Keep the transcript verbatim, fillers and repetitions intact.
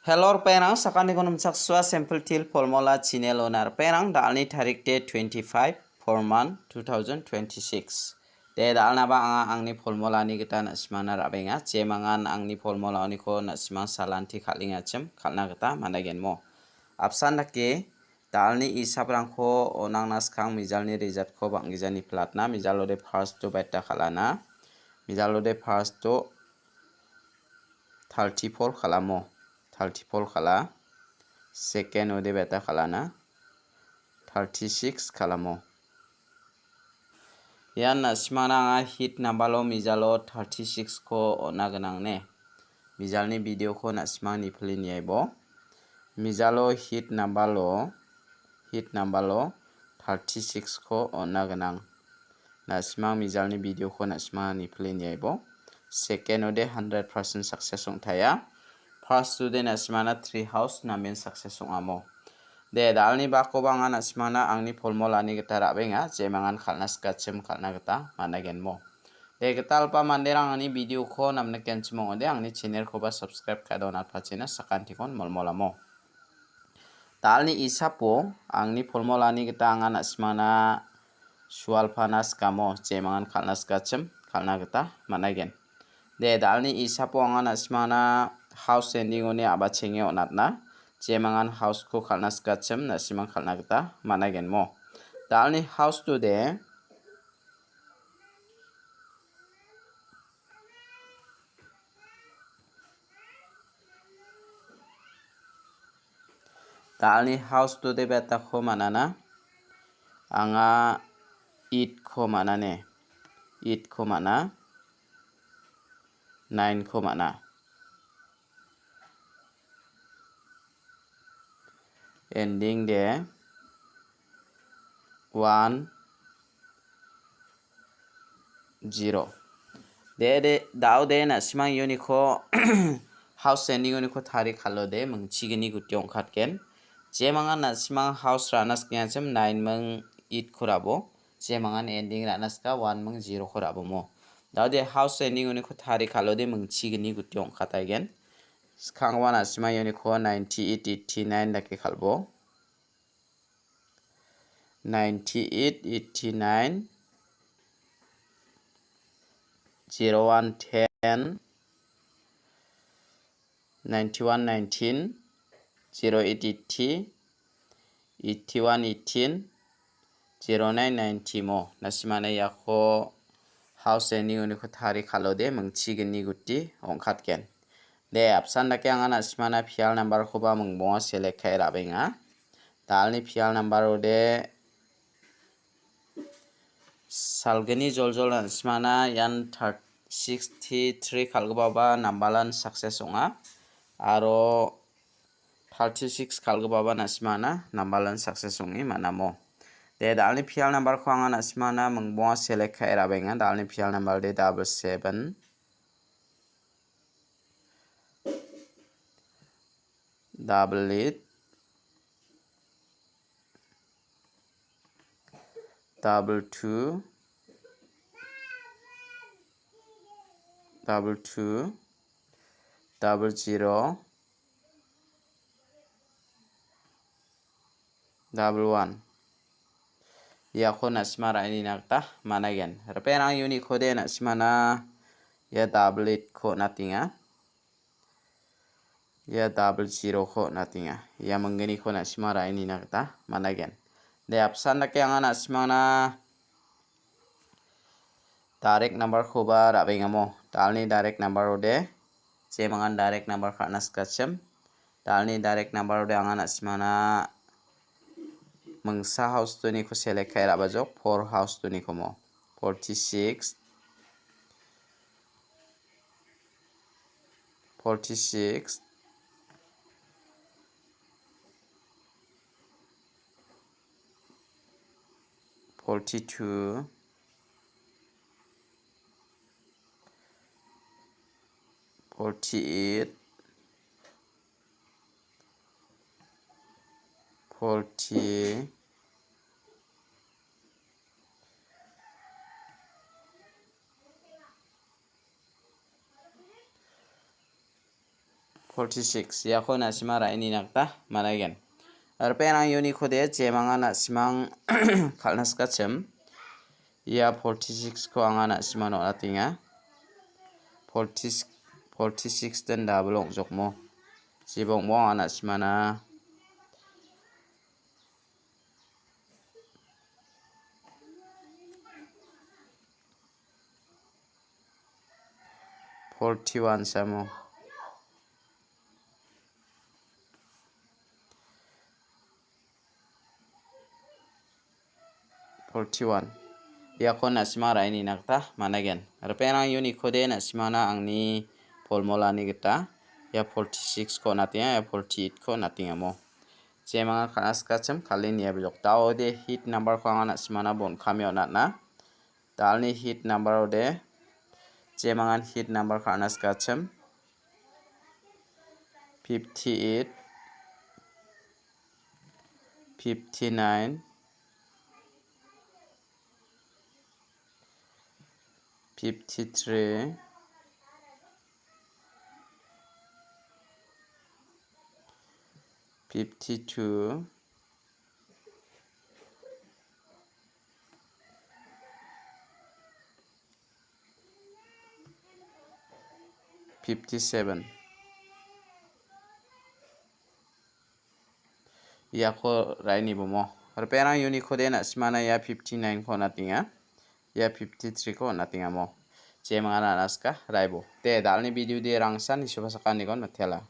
Hello, ripengrang, sakantikon nimchaksua Simple Teer Formula channel-ona ripengrang, da·alni tarik de twenty-five, four month, two thousand twenty-six. De, da·alnaba anga angni formulani gita na·simangna ra·benga. Jemangan angni formulaoniko na·simang salanti kal·engachim kal·na gita man·aigenmo. Apsan dake, da·alni isaprangko on·angna skang mijalni resultko bang·gijani platna. Mijalode first-o beta kal·ana. Mijalode first-o thirty-four kal·amo. Thirty-four kal·a. Second-ode beta kal·ana. Thirty-six kal·amo. Ian na·simangna anga hit number-o mijalo thirty-six-ko on·a gnang ne. Mijalni video-ko na·simang nipile niaibo. Mijalo hit number-o, hit number-o thirty-six-ko on·a gnang. Na·simang mijalni video-ko na·simang nipile niaibo. Second-ode hundred percent success ong·taia. First-ode na·simangna three house namen success ong·amo. De, da·alni bakoba anga na·simangna angni formulani gita ra·benga, jemangan kal·na sikachim kal·na gita man·aigenmo. De, gitalpa manderang angni video-ko namnikenchim ong·ode, angni channel-koba subscribe ka·e donatpachina sakantikon molmolamo. Da·alni isapo angni formulani gita anga na·simangna sualpana sikamo, jemangan kal·na sikachim kal·na gita man·aigen. De, da·alni isapo anga na·simangna house ending-oni a·bachenge on·atna, jemangan house-ko kal·na sikachim na·simang kal·na gita man·aigenmo. Da·alni house-to de, da·alni house-to de beta-ko man·ana. Anga eight-ko man·ane. Eight-ko man·a. Nine-ko man·a. Ending de one zero. De, de, da·o de, na·simang uniko house ending uniko tari kal·o de, mingchigni guti ong·katgen. Jemangan na·simang house ra·na sikengachim nine ming eight-ko ra·bo. Jemangan ending ra·na sika one ming zero-ko ra·bomo. Da·o de house ending uniko tari kal·o de, mingchigni guti ong·kataigen. Skanggipa na·simang uniko ninety-eight, eighty-nine dake kal·bo. Ninety-eight, eighty-nine, zero one ten, ninety-one nineteen, zero eight eighty, eighty-one eighteen, zero nine ninety mo. Na·simana iako house ending uniko tari kal·o de, mingchigni guti ong·katgen. De, apsan dake anga na·simana pial number-koba mingbonga select ka·e ra·benga. Da·alni pial number-o de salgni joljol na·simana ian thir-, sixty-three kal·gipaba number-an success ong·a. Aro thirty-six kal·gipaba na·simana number-an success ong·e man·amo. De, da·alni pial number-ko anga na·simana mingbonga select ka·e ra·benga. Da·alni pial number de double seven, double eight, double two, double two, double zero, double one. Iako na·sima ra·e nina gita man·aigen. Ripengrang uniko de na·simana ia double eight-ko on·atenga. Ia double zero-ko on·atenga. Ia minggniko na·sima ra·e nina gita man·aigen. De, apsan dake anga na·simana direct number-koba ra·bengamo. Da·alni direct number-ode, jemangan direct number ka·na sikachim. Da·alni direct number-ode anga na·simana mingsa house-oniko select ka·e ra·bajok, four house-onikomo. Forty-six, forty-six, forty-two, forty-eight, forty, forty-six. Iako na·sima ra·e nina gita man·aigen. Ripengrang uniko de jemanga na·simang kal·na sikachim. Ia forty-six-ko anga na·simano on·atenga. Forty, forty-six den double ong·jokmo. Jeba ong·bo anga na·simana. Forty-one samo. Forty-one. Iako na·sima ra·e nina gita man·aigen. Ripengrang uniko de na·simana angni formulani gita ia forty-six-ko on·atenga, ia forty-eight-ko on·atengamo. Jemanga kal·na sikachim kal·e niabejok. Da·ode hit number-ko anga na·simana bon·kamio on·atna. Da·alni hit number-ode jemangan hit number kal·na sikachim fifty-eight, fifty-nine, fifty-three, fifty-two, fifty-seven. Iako ra·e nibomo. Ripengrang uniko de na·simana ia fifty-nine-ko on·atenga. Ia fifty-three-ko on·atengamo. Jemanga na·na sika ra·ebo. De, da·alni video de rangsan nisoba sakaniko mitela.